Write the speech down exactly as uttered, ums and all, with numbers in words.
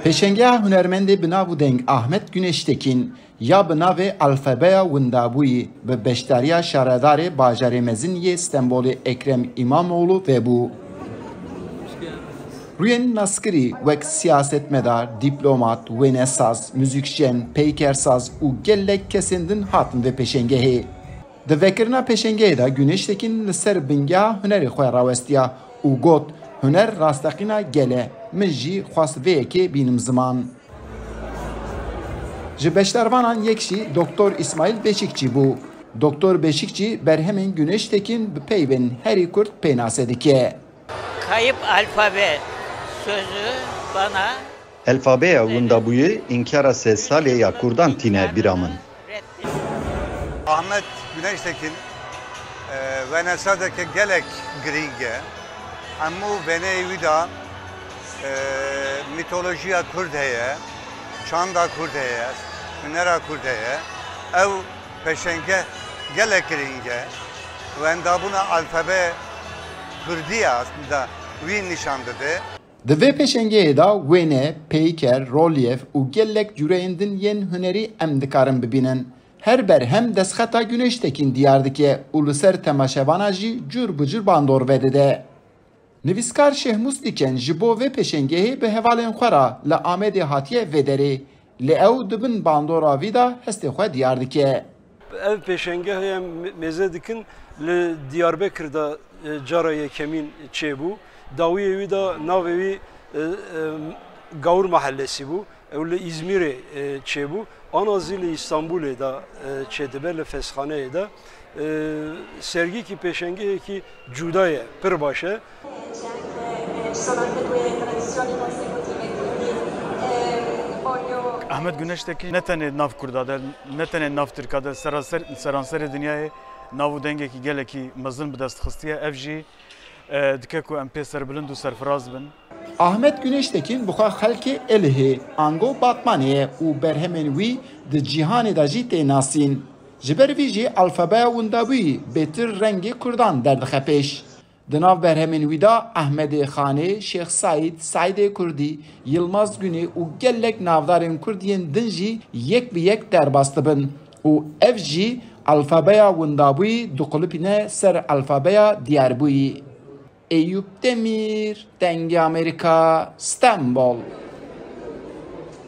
Pêşengeha hunermendê bi nav û deng Ahmet Güneştekin ya bi navê Alfabeya Windabûyî bi beşdariya şaredarê bajarê mezin yê Stenbolê Ekrem İmamoğlu vebû. Rûyên naskirî wek siyasetmedar, dîplomat, wênesaz, muzîkjen, peykersaz û gelek kesên din hatin vê pêşengehê. Di vekirina pêşengehê de Güneştekin li ser bingeha hunerê xwe rawestiya û got, huner rasteqîna gel e, min jî xwest vê yekê bînim ziman. Ji beşdarvanan yek jî Doktor İsmail Beşikçi bû. Doktor Beşikçi berhemên Güneştekin bi peyvên herî kurt pênase dike. Kayıp alfabe sözü bana Elfabeya Windabûyê înkara sêsalê ya Kurdan tîne bîra min. Ahmet Güneştekin e, wenesazeke gelek girîng e. Hemû wêneyê wî de e, mîtolojiya Kurd heye, çanda Kurd heye, hunera Kurd heye. Ew pêşengeh gelek girîng e. Wendabûna alfabe Kurdî ye aslında wî nîşan dide. Di vê pêşengehê de wêne, peyker, rolyef û gelek cûreyên din yên hunerî em dikarin bibînin. Her berhem destxeta Güneştekin diyar dike û li ser temaşevana jî cûr bi cûr bandor vedide. Nivîskar Şêhmûs Dîken ji bo vê pêşengehê bi hevalên xwe re li Amedê hatiye vê derê. Lê ew di bin bandora vî de hestê xwe diyar dike. Ev pêşengehê em mêze dikin li Diyarbekir de e, cara yekemîn çêbû. Dawiyê wî de navê wî e, e, Gawur Mahellesi bû. Ew li Îzmîrê e, çêbû. Ana zî li Îstanbulê de e, çêdibe, li fesxaneyê de. E, sergîkî pêşengehekî cuda ye, pir baş e. Ahmet Güneştekin ne tenê nav Kurda de, ne tenê nav Tirka de, seraser, seranserê dinyayê nav û dengekî gelekî mezin bi dest xistiye. Ev jî e, dike ku em pê serbilind û serfiraz bin. Ahmet Güneştekin bi xwe xelkê Êlihê, ango Batmanê ye û berhemên wî di cîhanê de jî tê nasîn. Ji ber vî jî alfabeya Windabûyî bêtir rengê Kurdan derdixe pêş. Di nav berhemên wî de Ehmedê Xanê, Şêx Seîd, Seîdê Kurdî, Yilmaz Gunê û gelek navdarên Kurd yên din jî yek bi yek derbas dibin û ev jî alfabeya Windabûyî diqulipîne ser alfabeya Diyarbûyî. Eyûp Demîr, Dengê Amerîka, Stenbol.